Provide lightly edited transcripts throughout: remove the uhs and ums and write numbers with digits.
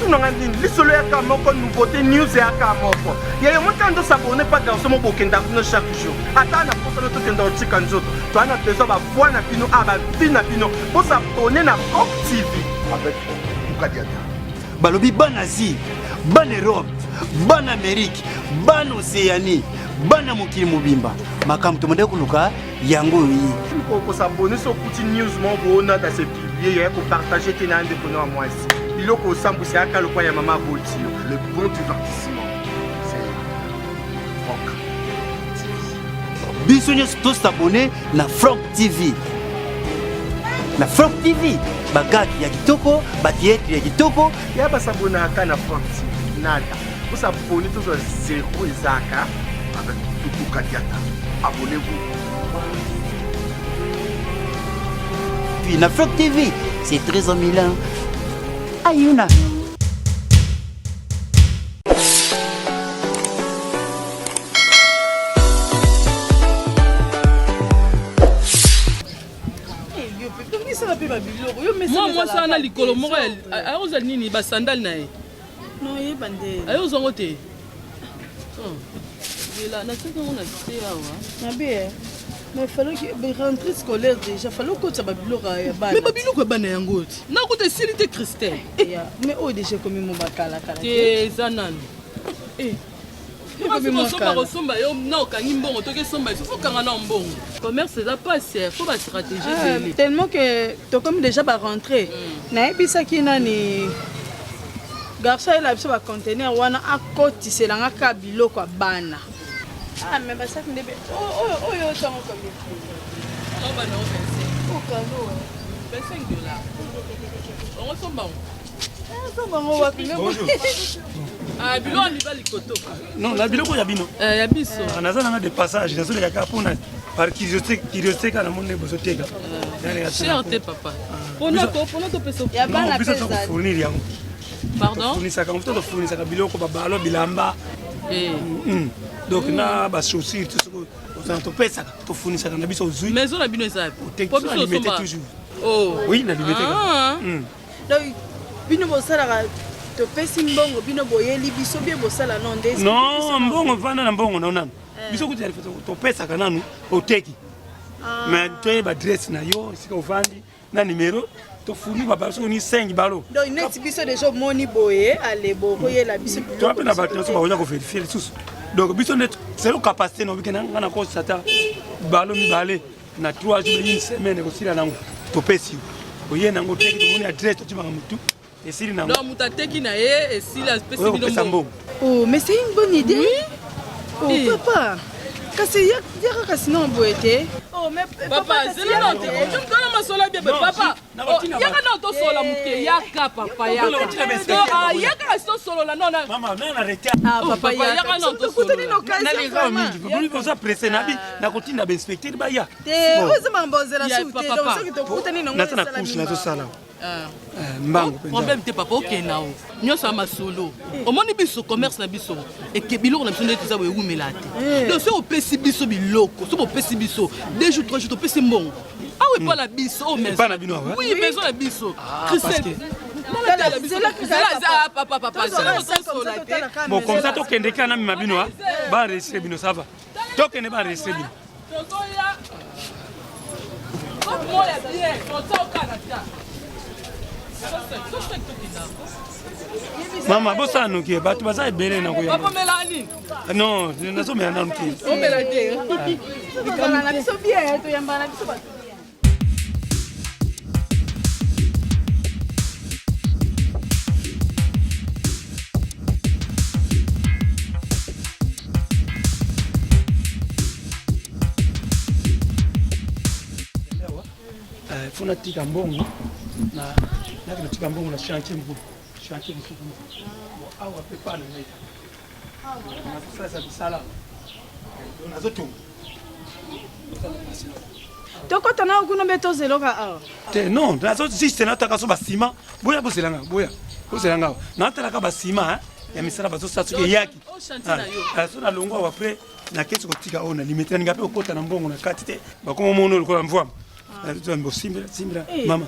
Otuna nga nini? Lisolo yaka moko, nouveauté news yaka moko. Ya yo motando ndo s'abonner pa garçon mo bokenda kuna chaque jour. Ata na posa no tokenda otika nzoto. Toa na besoin ba voix na bino a ba vie na bino. Bo s'abonner na Pop TV. Avec Bukadiata. Balobi bana Asie, bana Europe, bana Amérique, bana Océanie, bana mokili mobimba. Makambo tomandaki koluka yango oyo ye. Ko s'abonner so okuti news moko boona ta se publier ya ko partager te na ndeko na mwasi. Biloko osambwisa yaka lokwa ya mama aboti yo. Le bon divertissement, c'est Franck TV. Biso nyonso to s'abonner na Franck TV. Na Franck TV, ba gag ya kitoko, ba theatre ya kitoko. Ya ba s'abonnaka na Franck TV. Nada. Bo s'abonner tozwa zero ezaka. Avec Tutu Kadiata. Abonnez-vous. Puis na Franck TV, c'est très en Milan. Ayuna. Mwa mwasi wana likolo moko akozwa nini basandale na ye aye ozwa yango te zela natiaki yango na se awa mabe eh. Mais fallait rentrée scolaire déjà fallait okotisa babiloko ya bana mais babiloko ya bana yango ti nakuta esili te Christelle mais oyo déjà ekomi mo bakalakala te eza nanu eh. Kosomba kosomba yo na okangi mbongo toki esomba lisusu okanga na mbongo commerce eza pasi fo ba stratégie ah, ebele tellement que tokomi déjà ba rentrée mm. nayebisaki nani garçon ayela biso ba conteneur wana akotisela nga kaka biloko ya bana ah mais basaki nde oyo oyo otango combien oyo bana o 25 oh kalo 25 dollars ongo somba ngo Ah, biloko ya mibali kotoka non na biloko ya bino eh, ya biso ah, naza nanga de passage nazoleka kaka mpona par curiosité curiosité kaka namoni ndenge bozoteka eh, cher te papa mpona topesa biso tokofournir yango pardon tofournisaka yango tofournisaka biloko babalo bilamba eh. mm, mm. donc na bachaussure tout soki ozana topesaka tofournisaka na biso ozwi maison na bino eza po biso limete toujours oh. oui na limete ah. mm. Donc bino bosalaka topesi mbongo bino boyeli biso bien bosala non nde non mbongo vanda na mbongo na nanu eh. biso kutu topesaka nanu oteki ah. mais toyeba adresse na yo esika ovandi na numero tofourni babalo soki oni 5 balo donc neti biso deja omoni boye ale bokoyela biso toa mpe na bato nyonso bakoya koverifie lisusu donc biso nde selo capacité na obike nga nakosa ata balo mibale na 3 jours une semaine ekosila nango topesi yo oye nango oteki tomoni adresse totimaka motu esili nango donc moto ateki na ye esili apesi bino mbongo oh mais c'est une bonne idée oui? oh eh. papa kasi ya kaka sinon boye te oh mais papa zela na te tona masolo bien papa Oh, yaka na tosolola moke yaka papa yaka yaka kasi tosolola nona papa yaka na tosolola presse nabi nakotinda bainspecteur baya te oyo makambo ozela su te donc soki tokutani nango naza na course nazosala mbangu problème te papa okende nao nyonso ya masolo omoni biso commerce na biso eke biloko na biso nde toza boye ewumela te donc soki opesi biso biloko soki opesi biso deux jours trois jours topesi mbongo awa epa na biso oyo maison Epa na bino awa? oui maison na biso Ah, Christelle Bon, comme ça, tokende kaka na mema bino, ah. Ba enregistrer bino, ça va. Tokende ba enregistrer bino. tozoya moya bien toza okana ta Mama, bosala noki, eh, bato baza ebele na koya. Bapomela nini? Non, nazomela nanu te. Omela te. Tozala na biso bien, toyambana na biso bato. Eh, faut natika mbongo na naki natika mbongo na chantier mokulu chantier mosusu awa mpe pa na ngai nazosalisa misala nazotonga tokɔta nao kuna mpe tozeloka awa te non nazo juste nataka so basima boya bozelanga boya bozelanga awa natalaka basima ya misala bazosala soki eyaki ah, so nalongo awa après nakesi kotika oyo na limete nalinga mpe kokota na mbongo na kati te bakoma mono lokola mvwama. Bosimbela simbela mama.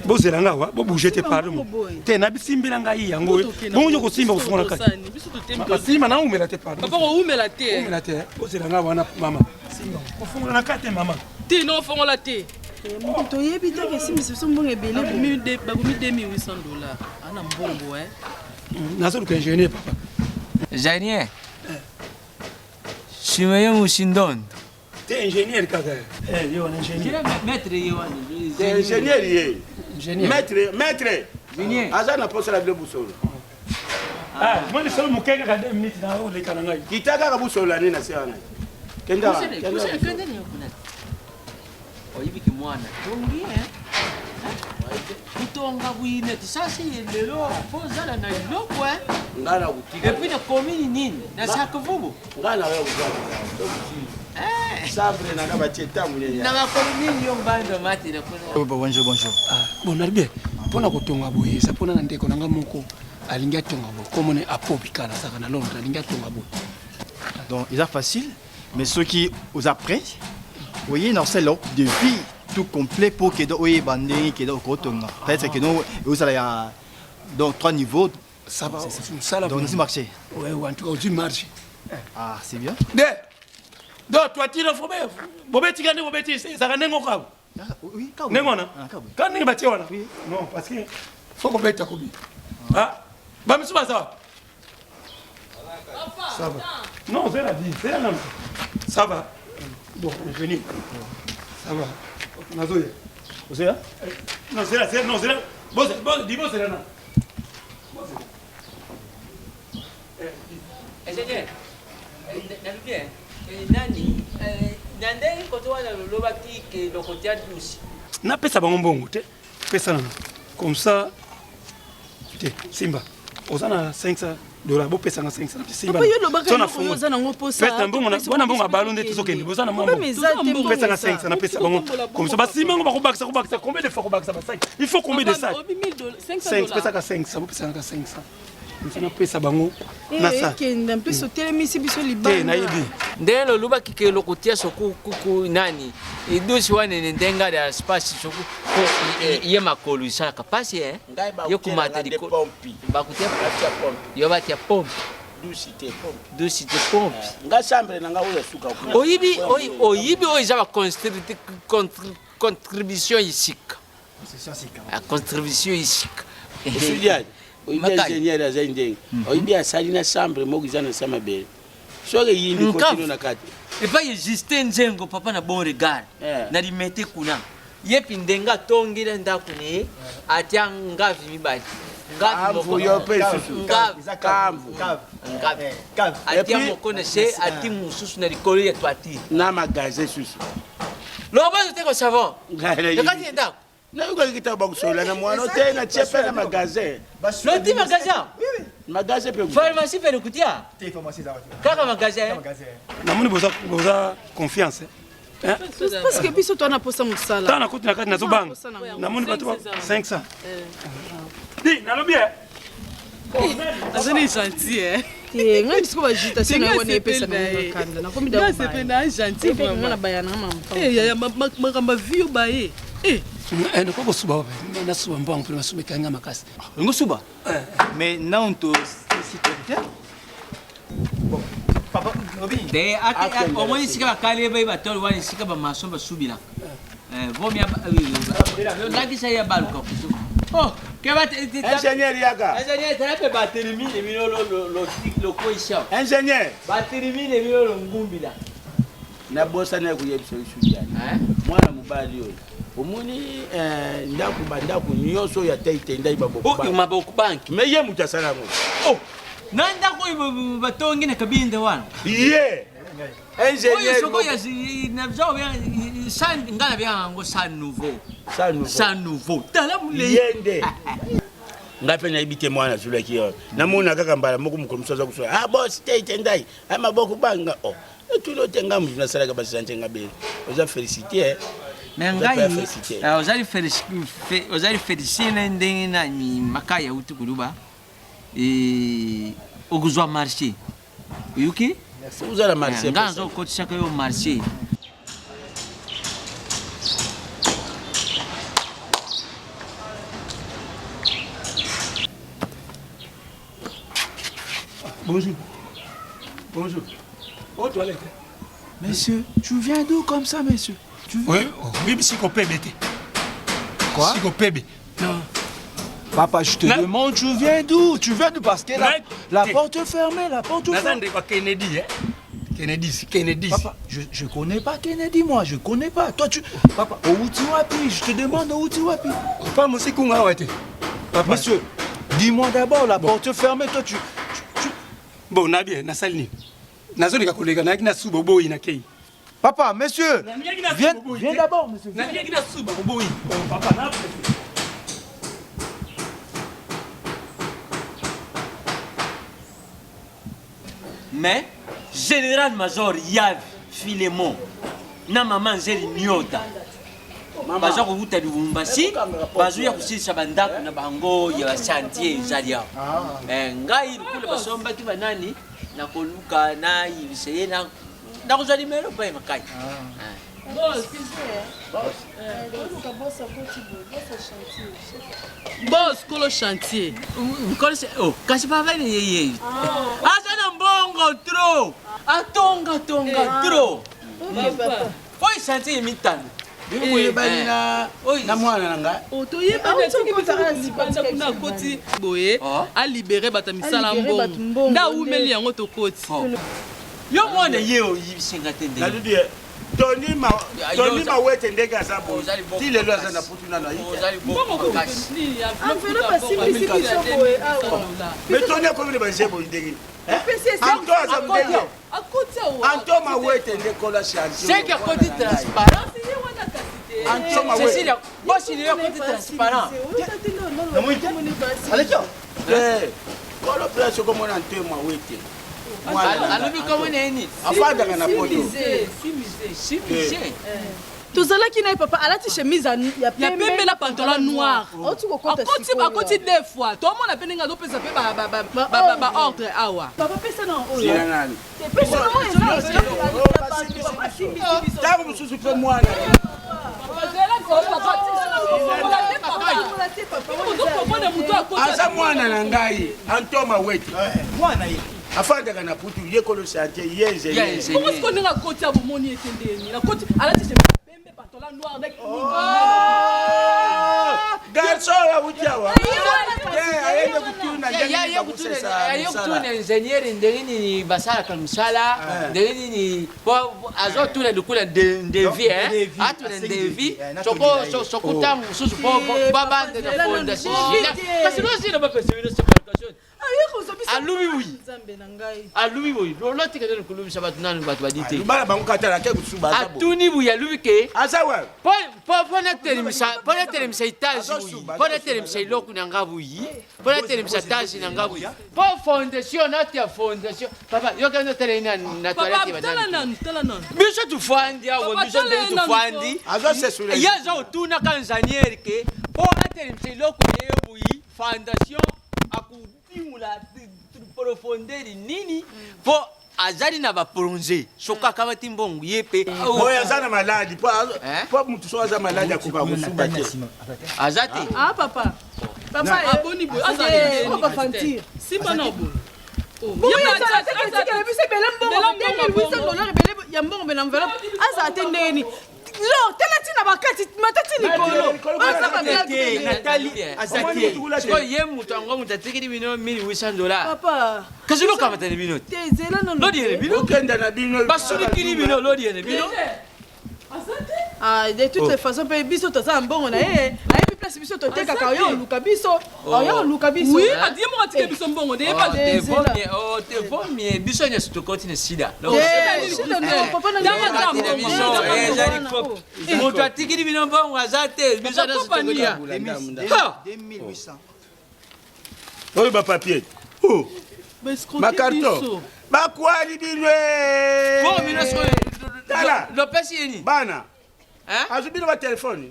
Bozela nga awa, bobouge te pardon. Te nabisimbela ngai yango. Bongo yo kosimba kofungola kati. Basimba na umela te pardon. Papa koumela te. Umela te. Bozela nga wana mama. Simba. Kofungola na kati mama. Te non fongola te. Moto toyebi te ke esimbisa biso mbongo ebele. Bakomi 2800 dollars. Ana mbongo eh. Nazoluka ingénieur papa. Zairien. Shimeye Mushindondo. Te ingénieur kaka. Eh yo wana ingénieur. Maître ye wana. Te ingénieur ye. Maître, maître. Aza na posa la bino busolo. Ah, moi le solo moke kaka 2 minutes na oleka na ngai. Kita kaka busolo la nini na se wana. Kenda. Kenda ni kuna. Oyebi ki mwana tongi hein. Kutonga bwine tisasi lelo fo zala na eloko hein. Ngai na kutika. Et puis na commune nini? Na Sakavubu. Ngai na wewe kuzala. Sabre na nga batie tamu nini. Na ba commune yo mbando mati na kuna. Bonjour, bonjour. Ah, bon nalobi mpo na kotonga boye eza mpona na ndeko na nga moko alingi atonga boye komona apo bikala azalaka na Londres alingi atonga boye. Donc eza facile, mais soki oza prêt oye na osala devis tout complet pour que oyeba ndenge kede okotonga, peut-être que no ozala ya donc trois niveaux. Ça va, mosala. Donc ozi marché. Ouais, ouais, en tout cas ozwi marché. Ah, c'est bien. De donc toitire fo bobetika nde bobeti ezalaka ndenge okabo ndenge wana ka ndenge batie wana. Non, parce que faut kobeta kobi. Ah, bamisu baza wapi? Ça va? Non, c'est la vie, c'est la même. Ça va. Bon, ingénieur. Ça va. Nazoya. Ozoya? Non, c'est là, c'est non, c'est là. Bon, bon, dis bon, c'est là non. Ingénieur, nalobi nani na ndenge koto wana lolobaki ke lokotia douche. Napesa bango mbongo te. Pesa nano. Comme ça te simba. Oza na 500 dollars, bopesanga 500 na simba. Papa, yo lobaka eloko oyo oza nango posa. Pesa mbongo na bona mbongo ya balo nde tozokende boza na mwa Problème eza te, mbongo Pesanga eza. 500 napesa bango. Comme ça basimba yango bakobakisa kobakisa combien de fois kobakisa ba 5? Il faut combien de sacs? 5 pesaka 500 bopesanga 500. Comme ça napesa bango na sa. Ekenda mpe otelemisi biso Te libanda. Nayebi. Ndenge lolobaki ke lokotia soku kuku nani idusi wana ni ndenge ya space soku ko ye makolo esalaka pasi eh ye kumata likolo Pompi. Bakutia Batia pompe. Yo batia pompe. Dusi te, pompe. Dusi te, pompe. Nga chambre na nga oyo suka kuna. Oyibi oyibi oyo eza ba contribution isika. Contribution isika. Osudiani oyibi ingénieur aza ndenge oyibi asali na chambre moko eza na sa mabele soki eyindi kotino na kati. Epai Justin Nzengo papa na bon regard na limete kuna ye mpi ndenge atongela ndako na ye atia ngavi mibale. Kamvu yo mpe lisusu. Kamvu. Atia moko na se ati mosusu na likolo ya toiture. Na magasin susu. Loba te ko savon na kati ya ndako. Nayokaki kitaka bakosola na mwana te na tie mpe na magasin. Loti magasin. Magasin mpe. Pharmacie mpe lokutia kaka magasin. Namoni boza confiance. Parce que biso towana posa mosala. Ntango nakoti na kati nazobanga namoni bato 500 di nalobi e. Azali gentil eh. Te ngai sikoyo bagitation na wana epesa na kanda nakomi na gentil vraiment na baya na mama. Eh yaya, makambo vi yo baye eh. Nakoki kosuba wapi? Nasuba mbongo mpe masuba ekanga makasi. Olingo suba, mais nano to te. Bon, papa lobi. Te omoni esika bakali bai batolo wana esika bamaso basubilaka vomia lakisa ya baluka kutu oh Ingénieur yaka. Ingénieur tala mpe batelemi emino lokoisa. Ingénieur. Batelemi emino longumbila. Nabosani ya koyebisa lisusu mwana mobali oyo omoni ndako bandako nyonso oyo atei te ndai maboko banki. Me ye moto asala yango. Oh, na ndako oyo batongi na kabinda wana. Ye ingénieur soko ya nga na bianga yango sa nouveau. Sa nouveau tala ye nde ngai mpe nayebi te mwana azulaki oyo namona kaka mbala moko mokolo mosusu aza kosola ah bos te te ndai a maboko banga o etuli te ngai motu nasalaka basante nga bele oza félicité. Me ngai ozali félicité na ndenge nani makaya auti koluba okozwa marché oyoki. Ozala marché. Ngai nazokotisaka yo marché. Bonjour. Bonjour. Aux toilettes. Monsieur, tu viens d'où comme ça, monsieur tu Oui, oui, siko pebe te. Quoi Siko pebe. Non. Papa, je te Na- demande, tu viens d'où Tu viens d'où Parce que la, la porte est fermée, la porte est Naza fermée. ndeko ya Kennedy, hein. Kennedy, Kennedy. Papa, je, je connais pas Kennedy, moi, je connais pas. Toi, tu. Papa, Outi Wapi, je te demande Outi Wapi. Papa, mosikunga awa te. Papa. Monsieur, dis-moi d'abord, la porte est fermée, toi, tu. Bon, na bien, nasali nini? Nazolinga koleka, nayaki na suba oboyi nakei. Papa, monsieur, Nalingaki na viens, suba oboyi viens te. d'abord, monsieur. viens. Nalingaki na suba oboyi. Oh, papa, na Mais général major Yav Philemon na mama Nzeli Nyota baza kowuta Lubumbashi bazoya kosilisa bandako na bango ya bachantier ezali awa. Eh, ngai lokola basombaki banani nakoluka nayebisa ye nakozwa limero mpe makai. Boss kolo chantier. Kolo oh, kasi papa ni ye ye. Aza na mbongo trop. Atonga tonga trop. Po chantier mitano. Bino boyebani na na mwana na ngai. Oh, toyebani atiki biso libanda kuna akoti boye alibere bato ya misala Alibere bato mbongo mbongo nde awumeli nde. yango tokoti. Yo mwana ye oyibisi nga te ndenge. Nalobi ye, Tony ma Tony Mawete ndenge aza boye. Ozali boko Ti lelo aza makasi. na putu nano ayi te. Ozali boko makasi. Enveloppe asimbisi biso boye awa. Mais Tony akomi na banzembo ndenge nini? Opesi esi- Anto aza ndenge. Akoti awa. Anto Mawete nde kola chantier. C'est que akoti transparent. Anto Mawete. Cecilia, bosi lelo akoti transparent. Eh, Kolo place okomona Anto Mawete. Mwana na ngai. Alobi komona ye nini? Afandaka na poto. Simise. tozalaki na ye papa alati chemise ya ya pembe na pantalon noir. Auti kokota Akoti sikoyo. akoti deux fois tomona mpe ndenge azopesa mpe baordre awa. Papa pesa na oyo. Zela nani? Te pesa na oyo eza enveloppe ya bato, papa asimbisi biso. Ntango mosusu mpe mwana. Aza mwana na ngai Anto Mawete. Mwana ye. Afandaka na putu ye kolo chantier ye Ye ingénieur. ingénieur. Comment est-ce qu'on ndenge akoti abomoni ete ndeni akoti alati chemise ya pembe pantalon noir na Garçon awuti awa. Te ayende kutuna ndenge nini bakosesa Aye mosala. kutuna ingénieur ndenge nini basalaka mosala ndenge nini po azotuna lokola ndevi atuna ndevi soko ntango mosusu po babanda na fondation kasi lozina bapesa bino certification alubi wi Nzambe na ngai. alubi boye lotika nani kolubisa bato nanu bato badi te Lubala bango katala ke kusuba aza boye. atuni boye alubi ke Aza wa. mpo natelemisa etage Azosuba, boyi mpo natelemisa eloko na nga boyi mpo natelemisa etage na nga boyi mpo fondation natia fondation papa yoka nzotelei na Papa toilette tala banani nanu tala nanu. biso tufandi awa Papa, biso tala ndenge ye nanu tufandi Azosesula. ye aza kotunaka ingénieur ke mpo atelemisa eloko ye yo boyi fondation akudimula profondeur nini mpo azali na baplonge soki akamati mbongo ye mpe Boye aza na maladi po Eh? po mutu so aza maladi akoka kosuba te. aza te Ah papa. Papa Aboni boye azala Eh, ndeni, papa Fantir. Simba na boye. Oh, Bongo ye ye mpe azala te ketikela biso ebele mbongo Ebele mbongo, 2800 dollars ebele ya mbongo mpe na enveloppe azala te ndenge nini lo tala ntina bakati mata ti likolo Oyo ba blague te. Natali aza Omoni te. mutu kuna te. sikoyo ye moto yango moto atikeli bino 1800 dollars papa kasi lokamatani bino te te zela nano lodiene bino Okenda na bino. basulikili bino lodiene bino Ah, de toutes les façons mpe biso toza na mbongo na ye ayebi place biso totekaka oyo oluka biso oyo oluka biso Oui, ati ye moko atike biso mbongo de ye pa te zela. te vomie biso nyonso tokoti na sida Eh, shida no, papa na Tanga ngai. nzambe. Kati na biso ezali cope moto atikili bino mbongo aza te biso nyonso Papa tokoti Nia. Ha! 2800. Oyo ba papier. Oh, Baescroquer ba carton. biso. Bakwali bino. eh. Bongo bino sikoyo Tala. lopesi ye nini Bana. Hein? Azwi bino ba telefone.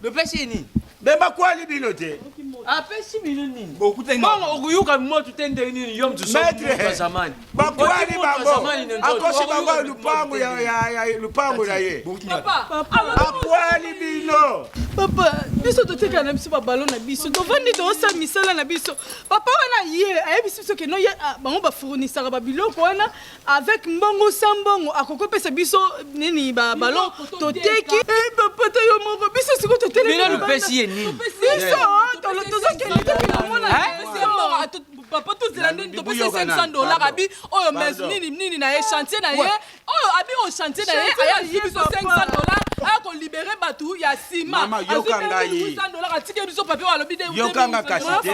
lopesi ye nini Be bakwali bino te. apesi bino nini Bokutani na- bongo okuyuka motu te ndenge nini yo motu Maître. ya zamani Bakwali Oti moto ya bango. zamani na nzoto, Akosi bango okuyuka lupango motu te ya ya ya lupango na ye. Papa, Akwali bino. papa biso totekaka na biso babalo na biso tovandi toosala misala na biso papa wana ye ayebi Ayebisi biso ke no ye ah, bango bafournisaka babiloko wana avec mbongo sans mbongo akoki opesa biso nini ba ballon toteki. Eh, papa ta yo moko biso sikoyo totelemi Bino lopesi ye nini? Biso tozokende tokende komona. Papa, tozela nini? Topesi 500 $ abi oyo mais nini nini na ye chantier na ye oyo abi oyo chantier na ye aya azwi biso 500 $ aya kolibere bato ya nsima. Mama, yoka ngai. 800 $ atike biso papier oyo alobi. Yokanga kasi te.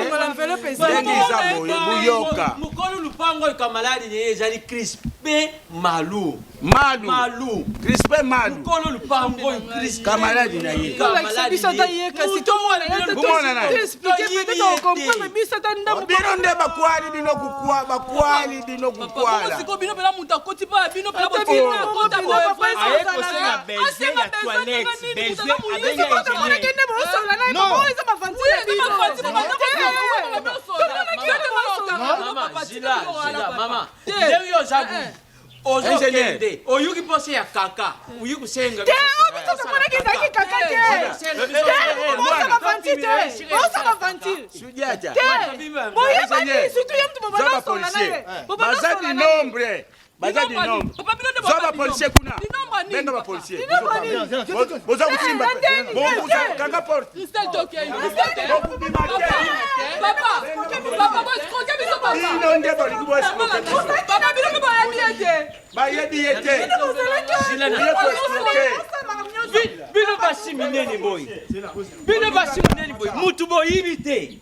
Ndenge eza boye, boyoka. Mokolo lupango oyo, kamaladi na ye ezali Crispe Malu. Malu. Malu. Crispe Malu. Mokolo lupango oyo, Crispe. Kamaladi na ye. Tolakisa biso ata ye kasi tomona ye. Bomona na ye. Toexplike peut-être okomprendre biso ata ndambo. Bino nde bakwali bino kukwa, bakwali bino kukwala. Sikoyo bino mpena moto akoti mpo ya bino mpena. Ata bino moko mpenza, papa, Aye kosenga besoin ya toilette, besoin abengi ingénieur. Kende bosola na ye, papa, oyo eza bavanti na bino. Mama zila, zila mama, ndenge yo oza ozokende oyuki mposa ya kaka oyi kosenga. Te, oyo biso tomonaki ezalaki kaka te. Te, bosa bavanti te, bosa bavanti Sudiata. te. Boyebani surtout ye mutu Zwa bobanda osola na ye. bapolisier. Bobanda Baza osola du na ye. nombre. Baza du nombre. Zwa bapolisier kuna. Benga bapolisier. Boza kosimba. Boza kanga porte. Papa, papa, boescroke biso papa. Bino nde bolingi boescroke biso. Papa, bino mpe boyebi ye te. Bayebi ye te. Oye koescroke. Bino basi minene boye, bino basi minene boye, mutu boyibi te,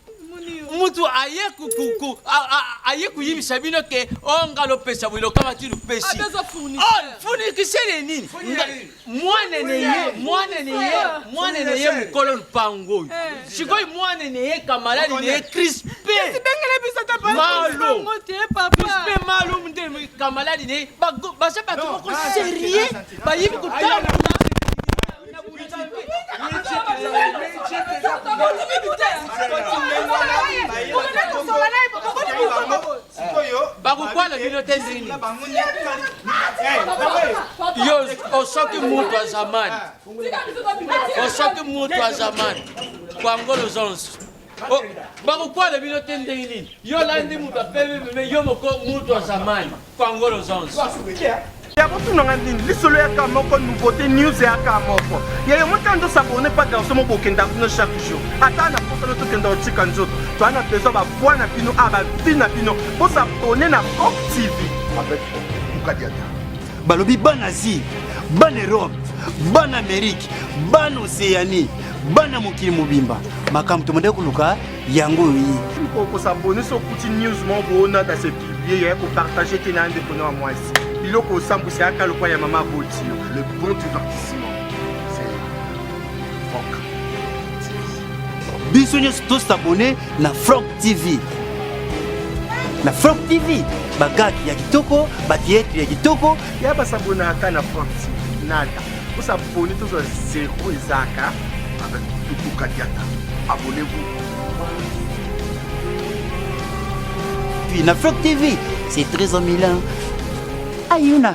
mutu aye aye koyibisa bino ke o nga lopesa boye lokamati lopesi. Abe aza fournisseur. Fournisseur nini? Mwana ne ye, mwana ne ye, mwana ne ye mokolo lupango oyo sikoyo, mwana ne ye kamaladi ne ye Crispe. Bengele biso ata Malo. bango te, papa. Crispe Malu nde kamaladi ne ye. Baza bato moko sérieux, bayibi kotambola. Bakokwala bino te ndenge nini? Yo osoki mutu ya zamani, osoki mutu ya zamani kwangolo zonso. Bakokwala bino te ndenge nini? Yo olandi mutu apemi meme yo moko mutu ya zamani kwangolo zonso. Ya botunanga nini? Lisolo yaka moko, nouveauté news yaka moko ya yo motala ndo s'abonne pa garçon mo bokenda kuna chaque jour ata na posa no tokenda kotika nzoto toa na besoin bavoi na bino a bavi na bino bosabone na Frank TV. Avec Bukadiata. Balobi bana Asie, bana Europe, bana Amérique, bana Océanie, bana mokili mobimba, makambo tomandaki koluka yango oyo ye. Kosabone so okuti news moko boona na se publie ya kopartage te na ndeko na ya mwasi biloko osambwisa yaka lokwa ya mama boti yo. Le bon divertissement, c'est Franck TV. Biso nyonso tosabone na Frank TV, na Frank TV bagaki ya kitoko, batheatre ya kitoko. Ya basabonaka na Frank TV nada osabone tozwa zero ezaka. Avec Toutou Kadiata. Abonnez-vous. Puis na Frank TV, c'est très en Milan ayuna.